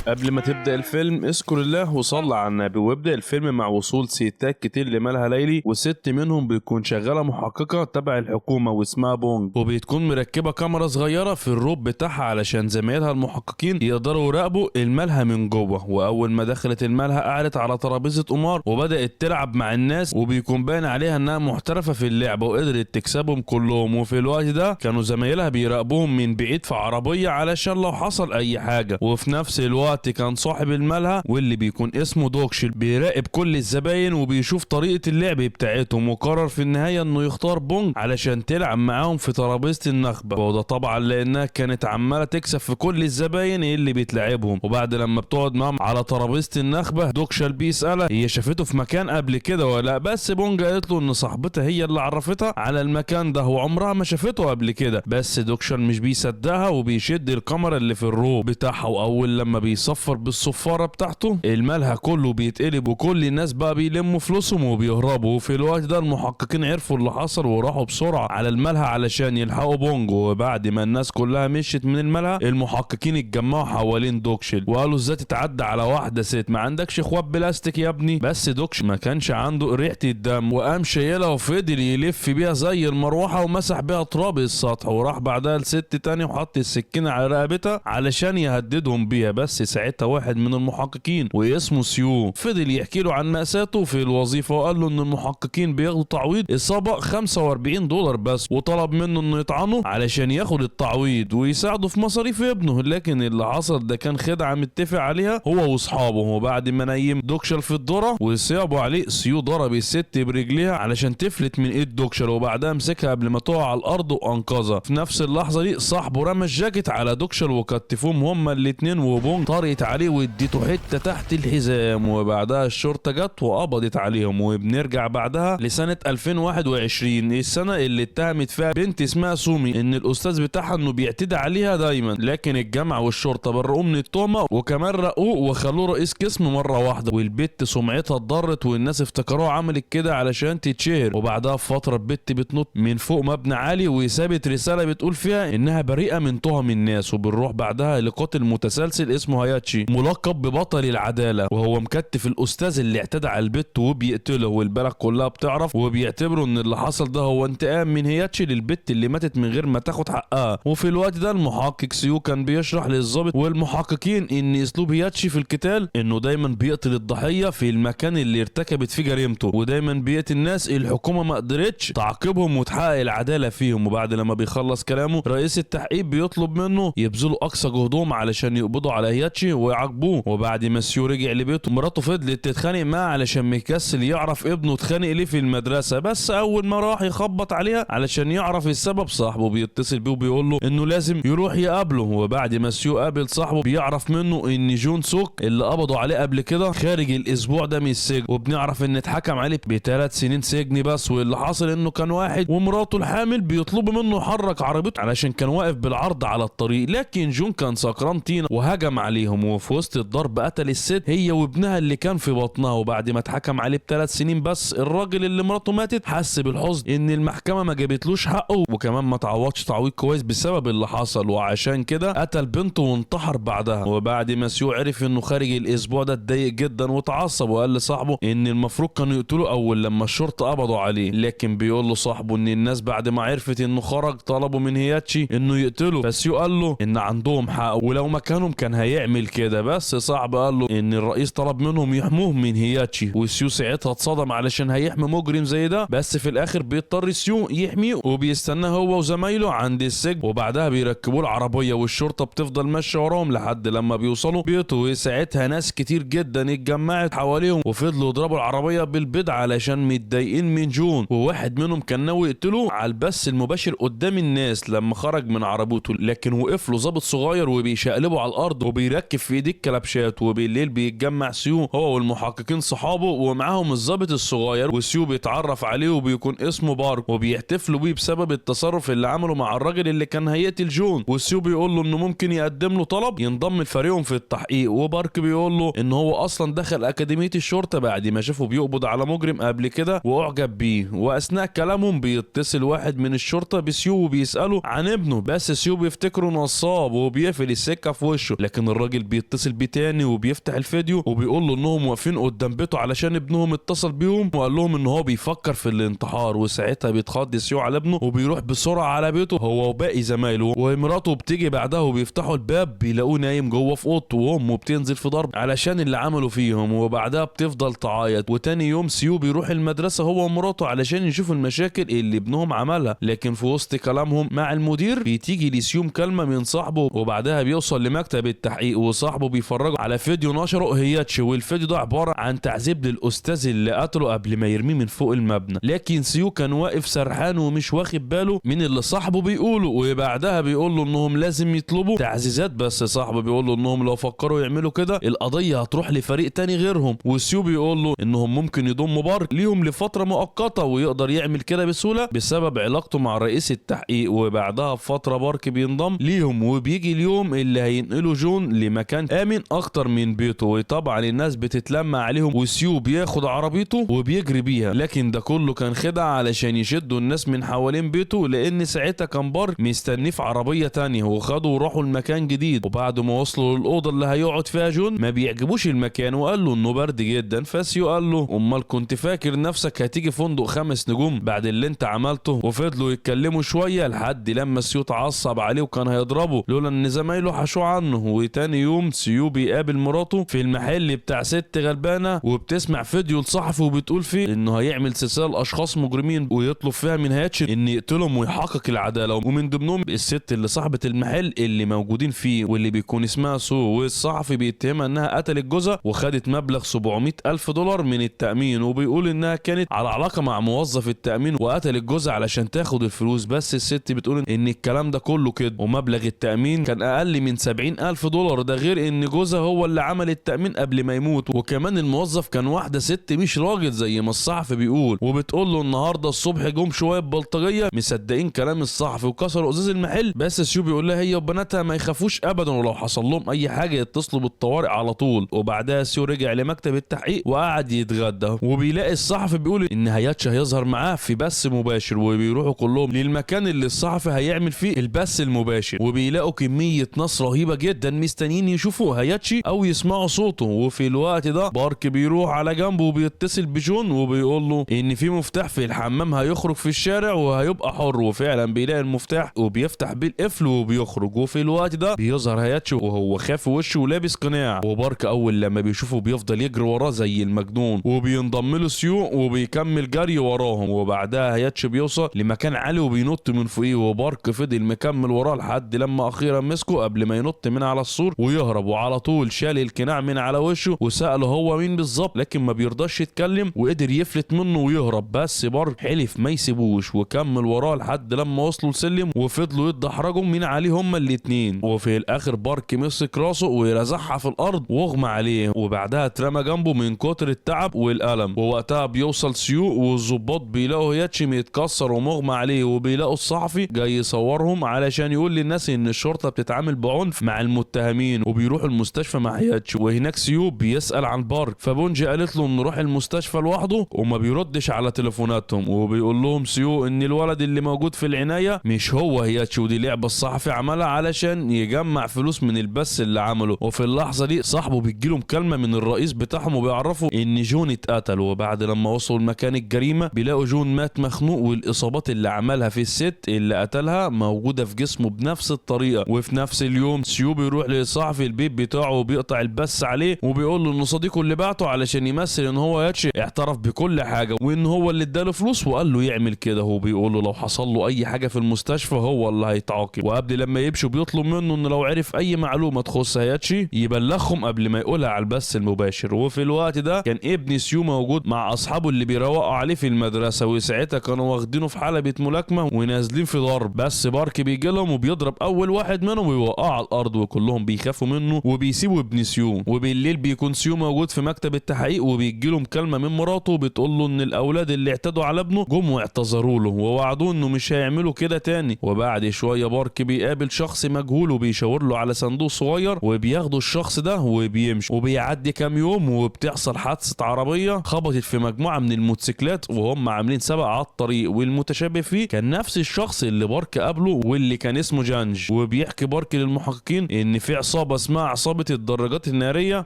قبل ما تبدا الفيلم اذكر الله وصلى على النبي. ويبدا الفيلم مع وصول ستات كتير لمالها ليلي، وست منهم بتكون شغالة محققة تبع الحكومة واسمها بونج، وبتكون مركبة كاميرا صغيرة في الروب بتاعها علشان زمايلها المحققين يقدروا يراقبوا الملهى من جوه. واول ما دخلت الملهى قعدت على ترابيزة قمار وبدات تلعب مع الناس، وبيكون باين عليها انها محترفه في اللعبة وقدرت تكسبهم كلهم. وفي الوقت ده كانوا زمايلها بيراقبوهم من بعيد في عربية علشان لو حصل اي حاجة. وفي نفس الوقت كان صاحب الملهى واللي بيكون اسمه دوكشل بيراقب كل الزباين وبيشوف طريقة اللعب بتاعتهم، وقرر في النهاية انه يختار بونج علشان تلعب معاهم في ترابيزة النخبة، وده طبعا لانها كانت عمالة تكسب في كل الزباين اللي بتلعبهم. وبعد لما بتقعد معاهم على ترابيزة النخبة دوكشل بيسألها هي شافته في مكان قبل كده ولا لا، بس بونج قالت له ان صاحبتها هي اللي عرفتها على المكان ده وعمرها ما شافته قبل كده. بس دوكشل مش بيصدقها وبيشد الكاميرا اللي في الروب بتاعها، واول لما بيصفر بالصفاره بتاعته الملهى كله بيتقلب وكل الناس بقى بيلموا فلوسهم وبيهربوا. وفي الوقت ده المحققين عرفوا اللي حصل وراحوا بسرعة على الملهى علشان يلحقوا بونج. وبعد ما الناس كلها مشيت من الملهى المحققين اتجمعوا حوالين دوكشل وقالوا ازاي تتعدى على واحدة ست، ما عندكش اخوات بلاستيك يا ابني؟ بس دوكشل ما كانش عنده ريحه الدم وقام شايلها وفضل يلف بيها زي المروحة ومسح بيها تراب السطح، وراح بعدها لست تاني وحط السكينة على رقبتها علشان يهددهم بيها. بس ساعتها واحد من المحققين واسمه سيو فضل يحكي له عن مأساته في الوظيفة وقال له ان المحققين بياخدوا تعويض اصابة $45 بس، وطلب منه انه يطعنه علشان ياخد التعويض ويساعده في مصاريف ابنه. لكن اللي حصل ده كان خدعة متفق عليها هو واصحابه. وبعد ما نيم دوكشل في الذرة وصعبوا عليه سيو ضرب الست برجليها علشان تفلت من ايد دوكشل، وبعدها مسكها قبل ما تقع على الارض وانقذها. في نفس اللحظة دي صاحبه رمى الجاكيت على دوكشل وكتفوهم هما الاتنين، وبونج طرقت عليه واديته حتة تحت الحزام. وبعدها الشرطة جت وقبضت عليهم. وبنرجع بعدها لسنه 2021، السنة اللي اتهمت فيها بنت اسمها سومي ان الاستاذ بتاعها انه بيعتدي عليها دايما، لكن الجامعة والشرطة برؤوه من التهمة وكمان رقوه وخلوه رئيس قسم مرة واحدة. والبت سمعتها اتضرت والناس افتكروها عملت كده علشان تتشهر. وبعدها بفترة البت بتنط من فوق مبنى عالي وسابت رسالة بتقول فيها انها بريئة من تهم الناس. وبنروح بعدها لقاتل متسلسل اسمه هياتشي ملقب ببطل العدالة، وهو مكتف الاستاذ اللي اعتدى على البت وبيقتله، والبلد كلها بتعرف وبيعتبروا ان اللي حصل ده هو انتقام من هياتشي للبت اللي ماتت من غير ما تاخد حقها. وفي الوقت ده المحقق سيو كان بيشرح للضابط والمحققين ان اسلوب هياتشي في القتال انه دايما بيقتل الضحية في المكان اللي ارتكبت فيه جريمته، ودايما بيقتل الناس الحكومة ما قدرتش تعاقبهم وتحقق العدالة فيهم. وبعد لما بيخلص كلامه رئيس التحقيق بيطلب منه يبذلوا اقصى جهدهم علشان يقبضوا على هياتشي ويعاقبوه. وبعد ما سيو رجع لبيته مراته فضلت تتخانق معاه علشان مكسل يعرف ابنه اتخانق ليه في المدرسة، بس اول ما راح يخبط عليها علشان يعرف السبب صاحبه بيتصل بيه وبيقول له انه لازم يروح يقابله. وبعد ما سيو قابل صاحبه بيعرف منه ان جون سوك اللي قبضوا عليه قبل كده خارج الاسبوع ده من السجن، وبنعرف ان اتحكم عليه ب3 سنين سجن بس. واللي حصل انه كان واحد ومراته الحامل بيطلبوا منه يحرك عربيته علشان كان واقف بالعرض على الطريق، لكن جون كان سكران طينه وهجم عليهم، وفي وسط الضرب قتل الست هي وابنها اللي كان في بطنها. وبعد ما اتحكم عليه ب3 سنين بس الراجل اللي مراته ماتت حس بالحزن ان المحكمة ما جابتلوش حقه، وكمان ما تعوضش تعويض كويس بسبب اللي حصل، وعشان كده قتل بنته وانتحر بعدها. وبعد ما سيو عرف انه خارج الاسبوع ده اتضايق جدا وتعصب وقال لصاحبه ان المفروض كانوا يقتلوه اول لما الشرطة قبضوا عليه، لكن بيقول له صاحبه ان الناس بعد ما عرفت انه خرج طلبوا من هياتشي انه يقتله، بس سيو قال له ان عندهم حق ولو مكانهم كان هيعمل كده. بس صاحبه قال له ان الرئيس طلب منهم يحموه من هياتشي، وسيو ساعتها اتصدم علشان هيحمي مجرم زي ده، بس في الاخر بيضطر سيو يحميه وبيستناه هو وزمايله عند السجن. وبعدها بيركبوه العربية والشرطة بتفضل ماشية وراهم لحد لما بيوصلوا بيته، وساعتها ناس كتير جدا اتجمعت حواليهم وفضلوا يضربوا العربية بالبيض علشان متضايقين من جون، وواحد منهم كان ناوي يقتله على البث المباشر قدام الناس لما خرج من عربيته، لكن وقف له ظابط صغير وبيشقلبه على الارض وبيركب في ايديه الكلبشات. وبالليل بيتجمع سيو هو والمحققين صحابه ومعاهم الظابط الصغير، وسيو بيتعرف عليه وبيكون اسمه بارك، وبيحتفلوا بيه بسبب التصرف اللي عمله مع الراجل اللي كان هيقتل جون. وسيو بيقول له انه ممكن يقدم له طلب ينضم لفريقهم في التحقيق، وبارك بيقول له ان هو اصلا دخل اكاديمية الشرطة بعد ما شافه بيقبض على مجرم قبل كده واعجب بيه. واثناء كلامهم بيتصل واحد من الشرطة بسيو وبيساله عن ابنه، بس سيو بيفتكره نصاب وبيقفل السكة في وشه، لكن الراجل الراجل بيتصل بيه تاني وبيفتح الفيديو وبيقول له انهم واقفين قدام بيته علشان ابنهم اتصل بيهم وقال لهم ان هو بيفكر في الانتحار. وساعتها بيتخض سيو على ابنه وبيروح بسرعة على بيته هو وباقي زمايله، ومراته بتيجي بعدها وبيفتحوا الباب بيلاقوه نايم جوه في اوضته، وامه بتنزل في ضرب علشان اللي عملوا فيهم، وبعدها بتفضل تعيط. وتاني يوم سيو بيروح المدرسة هو ومراته علشان يشوفوا المشاكل اللي ابنهم عملها، لكن في وسط كلامهم مع المدير بتيجي لسيو مكالمة من صاحبه، وبعدها بيوصل لمكتب التحقيق وصاحبه بيفرجه على فيديو نشره هياتشي، والفيديو ده عبارة عن تعذيب للاستاذ اللي قتله قبل ما يرميه من فوق المبنى. لكن سيو كان واقف سرحان ومش واخد باله من اللي صاحبه بيقوله، وبعدها بيقول له انهم لازم يطلبوا تعزيزات، بس صاحبه بيقول له انهم لو فكروا يعملوا كده القضية هتروح لفريق تاني غيرهم. وسيو بيقول له انهم ممكن يضموا بارك ليهم لفترة مؤقتة ويقدر يعمل كده بسهولة بسبب علاقته مع رئيس التحقيق. وبعدها بفترة بارك بينضم ليهم، وبيجي اليوم اللي هينقلوا جون لمكان امن اكتر من بيته، وطبعا الناس بتتلم عليهم وسيو بياخد عربيته وبيجري بيها، لكن ده كله كان خدعه علشان يشدوا الناس من حوالين بيته، لان ساعتها كان بارك مستنيه في عربية تانية، وخدوا وراحوا لمكان جديد. وبعد ما وصلوا للاوضه اللي هيقعد فيها جون ما بيعجبوش المكان وقال له انه برد جدا، فسيو قال له امال كنت فاكر نفسك هتيجي فندق 5 نجوم بعد اللي انت عملته؟ وفضلوا يتكلموا شوية لحد لما سيو اتعصب عليه وكان هيضربه لولا ان زمايله حشوا عنه. وتاني يوم سيو بيقابل مراته في المحل بتاع ست غلبانه، وبتسمع فيديو لصحفي وبتقول فيه انه هيعمل سلسلة لاشخاص مجرمين ويطلب فيها من هاتش ان يقتلهم ويحقق العدالة، ومن ضمنهم الست اللي صاحبه المحل اللي موجودين فيه واللي بيكون اسمها سو. والصحفي بيتهمها انها قتلت جوزها وخدت مبلغ 700,000 دولار من التامين، وبيقول انها كانت على علاقة مع موظف التامين وقتلت جوزها علشان تاخد الفلوس، بس الست بتقول ان الكلام ده كله كده ومبلغ التامين كان اقل من 70,000 دولار، ده غير ان جوزها هو اللي عمل التامين قبل ما يموت، وكمان الموظف كان واحدة ست مش راجل زي ما الصحفي بيقول. وبتقول له النهارده الصبح جم شوية بلطجيه مصدقين كلام الصحفي وكسروا ازاز المحل، بس سيو بيقول لها هي وبناتها ما يخافوش ابدا ولو حصل لهم اي حاجة يتصلوا بالطوارئ على طول. وبعدها سيو رجع لمكتب التحقيق وقعد يتغدى، وبيلاقي الصحفي بيقول ان هياتش هيظهر معاه في بث مباشر، وبيروحوا كلهم للمكان اللي الصحفي هيعمل فيه البث المباشر، وبيلاقوا كمية ناس رهيبة جدا مستنيين يشوفوا هياتشي او يسمعوا صوته. وفي الوقت ده بارك بيروح على جنبه وبيتصل بجون وبيقول له ان في مفتاح في الحمام هيخرج في الشارع وهيبقى حر، وفعلا بيلاقي المفتاح وبيفتح بيه القفل وبيخرج. وفي الوقت ده بيظهر هياتشي وهو خاف وشه ولابس قناع، وبارك اول لما بيشوفه بيفضل يجري وراه زي المجنون، وبينضم له سيو وبيكمل جري وراهم. وبعدها هياتشي بيوصل لمكان عالي وبينط من فوقيه، وبارك فضل مكمل وراه لحد لما اخيرا مسكه قبل ما ينط من على السور ويهرب، وعلى طول شال القناع من على وشه وسأله هو مين بالظبط، لكن ما بيرضاش يتكلم وقدر يفلت منه ويهرب، بس بارك حلف ما يسيبوش وكمل وراه لحد لما وصلوا لسلم وفضلوا يتدحرجوا من عليه هما الاتنين. وفي الاخر بارك مسك راسه ورزعها في الارض واغمى عليه، وبعدها اترمى جنبه من كتر التعب والالم. ووقتها بيوصل سيو والظباط بيلاقوا هياتشي متكسر ومغمى عليه، وبيلاقوا الصحفي جاي يصورهم علشان يقول للناس ان الشرطة بتتعامل بعنف مع المتهمين، وبيروحوا المستشفى مع هياتشي. وهناك سيو بيسأل عن بارك، فبونجي قالت له انه راح المستشفى لوحده وما بيردش على تليفوناتهم، وبيقول لهم سيو ان الولد اللي موجود في العناية مش هو هياتشي، ودي لعبه الصحفي عملها علشان يجمع فلوس من البث اللي عمله. وفي اللحظة دي صاحبه بيجيله مكالمة من الرئيس بتاعهم وبيعرفوا ان جون اتقتل. وبعد لما وصلوا لمكان الجريمة بيلاقوا جون مات مخنوق، والاصابات اللي عملها في الست اللي قتلها موجودة في جسمه بنفس الطريقة. وفي نفس اليوم سيو بيروح لصاحب البيت بتاعه وبيقطع البث عليه وبيقول له ان صديقه اللي بعته علشان يمثل ان هو هياتشي اعترف بكل حاجة وان هو اللي اداله فلوس وقال له يعمل كده، وبيقول له لو حصل له اي حاجة في المستشفى هو اللي هيتعاقب. وقبل لما يمشوا بيطلب منه ان لو عرف اي معلومة تخص هياتشي يبلغهم قبل ما يقولها على البث المباشر. وفي الوقت ده كان ابن سيو موجود مع اصحابه اللي بيروقوا عليه في المدرسة، وساعتها كانوا واخدينه في حلبة ملاكمة ونازلين في ضرب، بس بارك بيجي لهم وبيضرب اول واحد منهم ويوقعه على الارض، وكلهم بيخافوا منه وبيسيبوا ابن سيو. وبالليل بيكون سيو موجود في مكتب التحقيق، وبيجي له مكالمة من مراته بتقول له ان الاولاد اللي اعتدوا على ابنه جم واعتذروا له ووعدوه انه مش هيعملوا كده تاني. وبعد شوية بارك بيقابل شخص مجهول وبيشاور له على صندوق صغير وبياخدوا الشخص ده وبيمشي. وبيعدي كام يوم وبتحصل حادثه عربية خبطت في مجموعة من الموتوسيكلات وهم عاملين سبق على الطريق، والمتشابه فيه كان نفس الشخص اللي بارك قابله واللي كان اسمه جانج. وبيحكي بارك للمحققين ان في عصابة عصابة اسمها عصابة الدراجات النارية،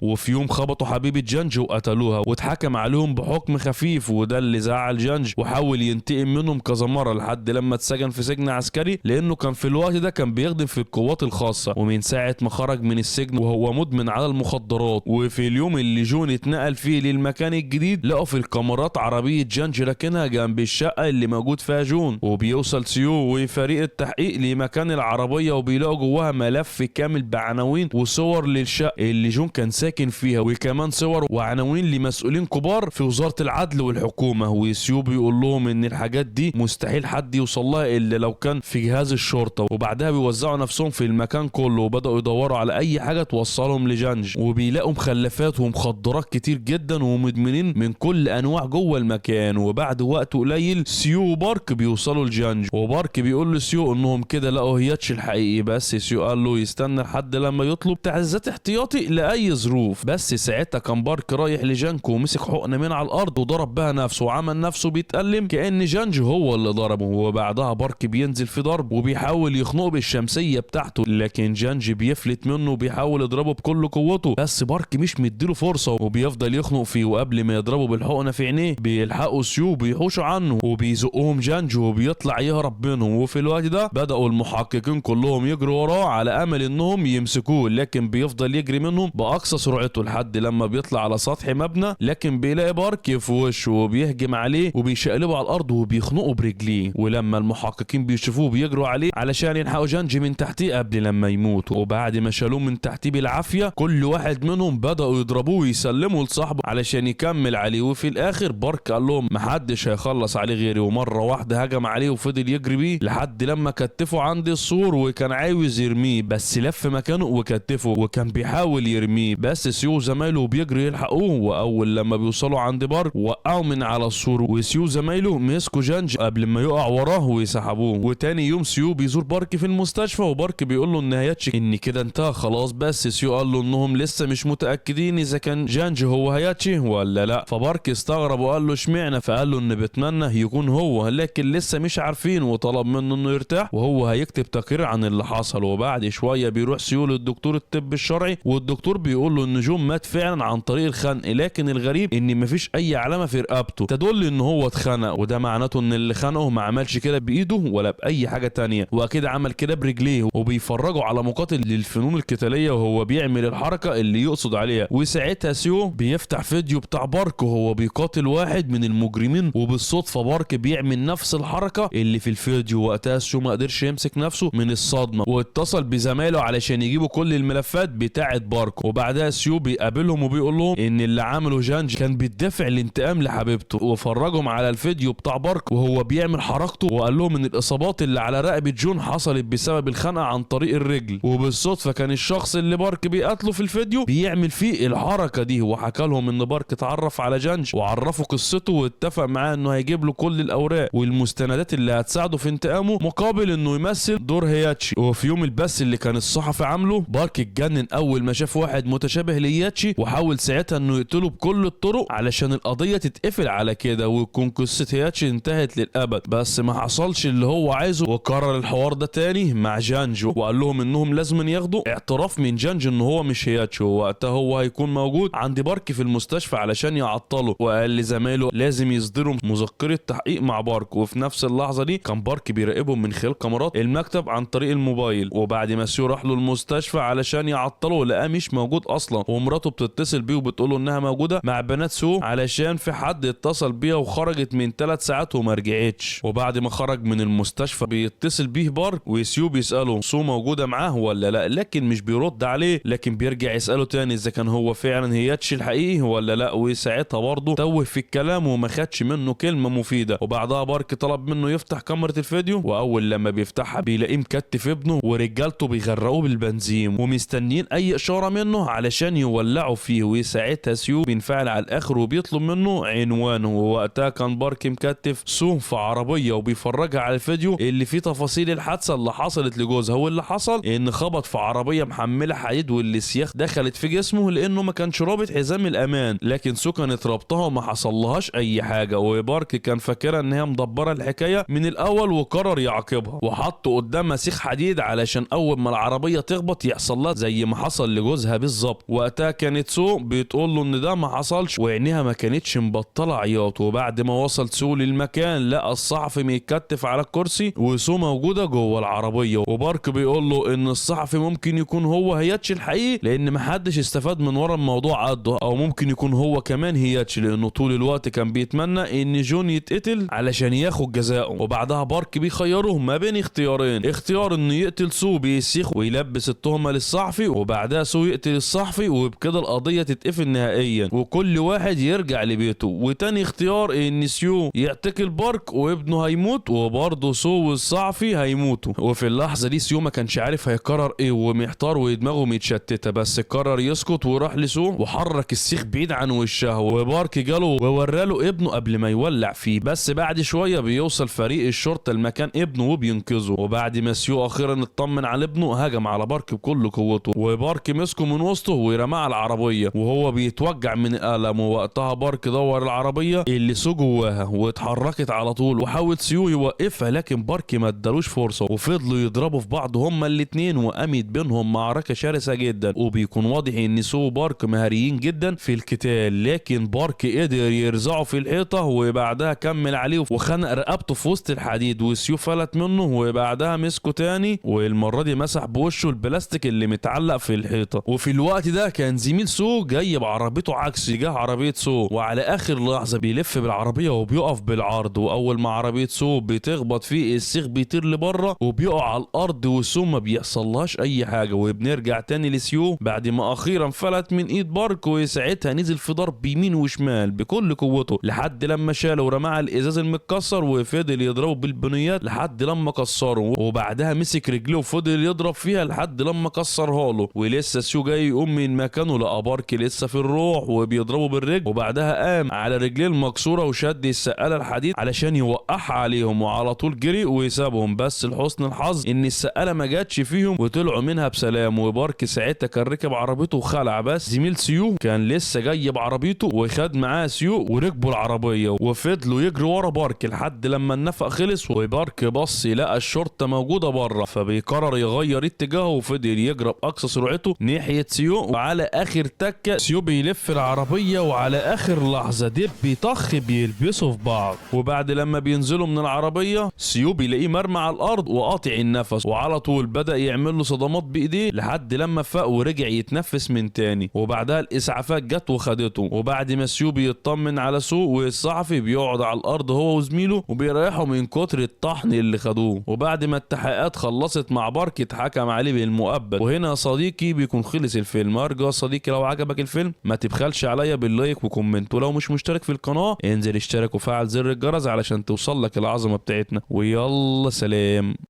وفي يوم خبطوا حبيبه جانج وقتلوها واتحكم عليهم بحكم خفيف، وده اللي زعل جانج وحاول ينتقم منهم كذا مرة لحد لما اتسجن في سجن عسكري، لانه كان في الوقت ده كان بيخدم في القوات الخاصة. ومن ساعة ما خرج من السجن وهو مدمن على المخدرات. وفي اليوم اللي جون اتنقل فيه للمكان الجديد لقوا في الكاميرات عربية جانج راكنها جنب الشقة اللي موجود فيها جون، وبيوصل سيو وفريق التحقيق لمكان العربية وبيلاقوا جواها ملف كامل بعناوين وصور للشقه اللي جون كان ساكن فيها، وكمان صور وعناوين لمسؤولين كبار في وزارة العدل والحكومة. وسيو بيقول لهم ان الحاجات دي مستحيل حد يوصل لها الا لو كان في جهاز الشرطة. وبعدها بيوزعوا نفسهم في المكان كله وبداوا يدوروا على اي حاجة توصلهم لجانج، وبيلاقوا مخلفات ومخدرات كتير جدا ومدمنين من كل انواع جوه المكان. وبعد وقت قليل سيو وبارك بيوصلوا لجانج، وبارك بيقول لسيو انهم كده لقوا هياتشي الحقيقي، بس سيو قال له يستنى لحد لما يطلب تعزيزات احتياطي لاي ظروف. بس ساعتها كان بارك رايح لجانج ومسك حقنه من على الارض وضرب بها نفسه وعمل نفسه بيتألم كأن جانج هو اللي ضربه. وبعدها بارك بينزل في ضرب وبيحاول يخنقه بالشمسيه بتاعته، لكن جانج بيفلت منه وبيحاول يضربه بكل قوته، بس بارك مش مديله فرصة وبيفضل يخنق فيه. وقبل ما يضربه بالحقنه في عينيه بيلحقوا سيو بيحوشوا عنه وبيزقهم جانج وبيطلع يهرب منهم. وفي الوقت ده بدأوا المحققين كلهم يجروا وراه على امل انهم يمسكوه، لكن بيفضل يجري منهم باقصى سرعته لحد لما بيطلع على سطح مبنى، لكن بيلاقي بارك في وشه وبيهجم عليه وبيشقلبه على الارض وبيخنقه برجليه. ولما المحققين بيشوفوه بيجروا عليه علشان يلحقوا جانج من تحتيه قبل لما يموت. وبعد ما شالوه من تحتيه بالعافية كل واحد منهم بدأوا يضربوه ويسلموا لصاحبه علشان يكمل عليه. وفي الاخر بارك قال لهم محدش هيخلص عليه غيري، ومرة واحدة هجم عليه وفضل يجري بيه لحد لما كتفه عند السور وكان عاوز يرميه، بس لف مكانه وكتفه وكان بيحاول يرميه، بس سيو زمايله بيجري يلحقوه. واول لما بيوصلوا عند بارك وقعوا من على السور، وسيو زمايله مسكوا جانج قبل ما يقع وراه ويسحبوه. وتاني يوم سيو بيزور بارك في المستشفى، وبارك بيقول له ان هياتشي ان كده انتهى خلاص، بس سيو قال له انهم لسه مش متاكدين اذا كان جانج هو هياتشي ولا لا. فبارك استغرب وقال له اشمعنى، فقال له ان بيتمنى يكون هو لكن لسه مش عارفين، وطلب منه انه يرتاح وهو هيكتب تقرير عن اللي حصل. وبعد شوية بيروح سيو للدكتور الطب الشرعي، والدكتور بيقول له ان جون مات فعلا عن طريق الخنق، لكن الغريب ان مفيش اي علامة في رقبته تدل ان هو اتخنق، وده معناته ان اللي خنقه ما عملش كده بايده ولا باي حاجة تانية، واكيد عمل كده برجليه. وبيفرجوا على مقاتل للفنون القتالية وهو بيعمل الحركة اللي يقصد عليها. وساعتها سيو بيفتح فيديو بتاع بارك وهو بيقاتل واحد من المجرمين، وبالصدفه بارك بيعمل نفس الحركة اللي في الفيديو. وقتها سيو ما قدرش يمسك نفسه من الصدمة واتصل بزمايله علشان يجيبوا كل الملفات بتاعه بارك. وبعدها سيو بيقابلهم وبيقول لهم ان اللي عمله جانج كان بيدافع الانتقام لحبيبته، وفرجهم على الفيديو بتاع بارك وهو بيعمل حركته، وقال لهم ان الاصابات اللي على رقبة جون حصلت بسبب الخنقه عن طريق الرجل. وبالصدفه كان الشخص اللي بارك بيقتله في الفيديو بيعمل فيه الحركة دي، وحكى لهم ان بارك اتعرف على جانج وعرفه قصته واتفق معاه انه هيجيب له كل الاوراق والمستندات اللي هتساعده في انتقامه مقابل انه يمثل دور هياتشي. وفي يوم البث اللي كان الصحفي عامله بارك اتجنن اول ما شاف واحد متشابه لهياتشي، وحاول ساعتها انه يقتله بكل الطرق علشان القضية تتقفل على كده ويكون قصة هياتشي انتهت للابد، بس ما حصلش اللي هو عايزه. وكرر الحوار ده تاني مع جانج وقال لهم انهم لازم ياخدوا اعتراف من جانج ان هو مش هياتشي، ووقتها هو هيكون موجود عند بارك في المستشفى علشان يعطله. وقال لزمايله لازم يصدروا مذكره تحقيق مع بارك. وفي نفس اللحظة دي كان بارك بيراقبهم من خلال كاميرات المكتب عن طريق الموبايل. وبعد ما سيو راح له المستشفى علشان يعطله لقاه مش موجود اصلا، ومراته بتتصل بيه وبتقول له انها موجودة مع بنات سو علشان في حد اتصل بيها وخرجت من 3 ساعات وما رجعتش. وبعد ما خرج من المستشفى بيتصل بيه بارك وسيو بيساله سو موجودة معاه ولا لا، لكن مش بيرد عليه، لكن بيرجع يساله تاني اذا كان هو فعلا هياتشي الحقيقي ولا لا. وساعتها برضه توه في الكلام وما خدش منه كلمة مفيدة. وبعدها بارك طلب منه يفتح كاميرا الفيديو، واول لما بيفتحها بيلاقيه مكتف ابنه ورجالته بيغرقوه بالبنزين ومستنيين اي اشارة منه علشان يولعوا فيه. وساعتها سيو بينفعل على الاخر وبيطلب منه عنوانه. ووقتها كان بارك مكتف سو في عربية وبيفرجها على الفيديو اللي فيه تفاصيل الحادثة اللي حصلت لجوزها، واللي حصل ان خبط في عربية محمله حديد واللي السياخ دخلت في جسمه لانه ما كانش رابط حزام الامان، لكن سو كانت رابطها وما حصلهاش اي حاجة. وبارك كان فاكرها ان هي مدبره الحكاية من الاول وقرر يعاقبها، وحط قدامها سيخ حديد علشان اول ما العربية تخبط يحصل هيحصل لها زي ما حصل لجوزها بالظبط. وقتها كانت سو بتقول له ان ده ما حصلش وعينيها ما كانتش مبطله عياط. وبعد ما وصل سو للمكان لقى الصحفي متكتف على الكرسي وسو موجودة جوه العربية، وبارك بيقول له ان الصحفي ممكن يكون هو هياتشي الحقيقي لان محدش استفاد من ورا الموضوع قده، او ممكن يكون هو كمان هياتشي لانه طول الوقت كان بيتمنى ان جون يتقتل علشان ياخد جزاؤه. وبعدها بارك بيخيره ما بين اختيارين، اختيار انه يقتل سو بيسيخ ويلبس التهمة للصحفي وبعدها سو يقتل الصحفي وبكده القضية تتقفل نهائيا وكل واحد يرجع لبيته، وتاني اختيار ان سيو يعتقل بارك وابنه هيموت وبرضه سو والصحفي هيموتوا. وفي اللحظة دي سيو ما كانش عارف هيقرر ايه ومحتار ودماغه متشتته، بس قرر يسكت وراح لسو وحرك السيخ بعيد عن وشها، وبارك جاله ووراله ابنه قبل ما يولع فيه. بس بعد شوية بيوصل فريق الشرطة لمكان ابنه وبينقذه، وبعد ما سيو اخيرا اطمن على ابنه هجم على بارك بكل قوته، وبارك مسكه من وسطه ورماه على العربية وهو بيتوجع من الالم. ووقتها بارك دور العربية اللي سو جواها واتحركت على طول، وحاول سيو يوقفها لكن بارك ما ادالوش فرصة وفضلوا يضربوا في بعض هما الاثنين، وقامت بينهم معركة شرسة جدا. وبيكون واضح ان سو وبارك مهاريين جدا في القتال، لكن بارك قدر يرزعه في الحيطة وبعدها كمل عليه وخنق رقبته في وسط الحديد، وسيو فلت منه وبعدها مسكه تاني والمرة دي مسح بوشه البلاستيك اللي متعلق في الحيطة. وفي الوقت ده كان زميل سو جاي بعربيته عكس جه عربية سو، وعلى اخر لحظة بيلف بالعربية وبيقف بالعرض، واول ما عربية سو بتخبط فيه السيخ بيطير لبره وبيقع على الارض وسو ما بيحصلهاش اي حاجة. وبنرجع تاني لسيو بعد ما اخيرا فلت من ايد بارك، وساعتها نزل في ضرب يمين وشمال بكل قوته لحد لما شاله ورماه على الازاز المتكسر وفضل يضربه بالبنيات لحد لما كسره، وبعدها مسك رجله وفضل يضرب فيها لحد لما كسرها له. ولسه سيو جاي يقوم من مكانه لقى بارك لسه في الروح وبيضربه بالرجل، وبعدها قام على رجليه المكسورة وشد السقاله الحديد علشان يوقعها عليهم، وعلى طول جري ويسابهم. بس لحسن الحظ ان السقاله ما جاتش فيهم وطلعوا منها بسلام. وبارك ساعتها كان ركب عربيته وخلع، بس زميل سيو كان لسه جاي بعربيته وخد معاه سيو وركبوا العربية وفضلوا يجروا ورا بارك لحد لما النفق خلص. وبارك بص لقى الشرطة موجودة بره، فبيقرر يغير اتجاهه وفضل يجري باقصى سرعته ناحية سيو. وعلى اخر تكه سيو بيلف العربية وعلى اخر لحظة دب بيطخ بيلبسوا في بعض. وبعد لما بينزلوا من العربية سيو بيلاقيه مرمى على الارض وقاطع النفس، وعلى طول بدا يعمل له صدمات بايديه لحد لما فاق ورجع يتنفس من تاني. وبعدها الاسعافات جت وخدته. وبعد ما سيو بيطمن على سو والصحفي بيقعد على الارض هو وزميله وبيريحوا من كتر الطحن اللي خدوه. وبعد ما التحقيقات خلصت مع بارك اتحكم عليه بالمؤبد. وهنا صديقي بيكون خلص الفيلم. ارجو صديقي لو عجبك الفيلم ما تبخلش عليا بال like و comment، ولو مش مشترك في القناة انزل اشترك وفعل زر الجرس علشان توصل لك العظمة بتاعتنا. ويلا سلام.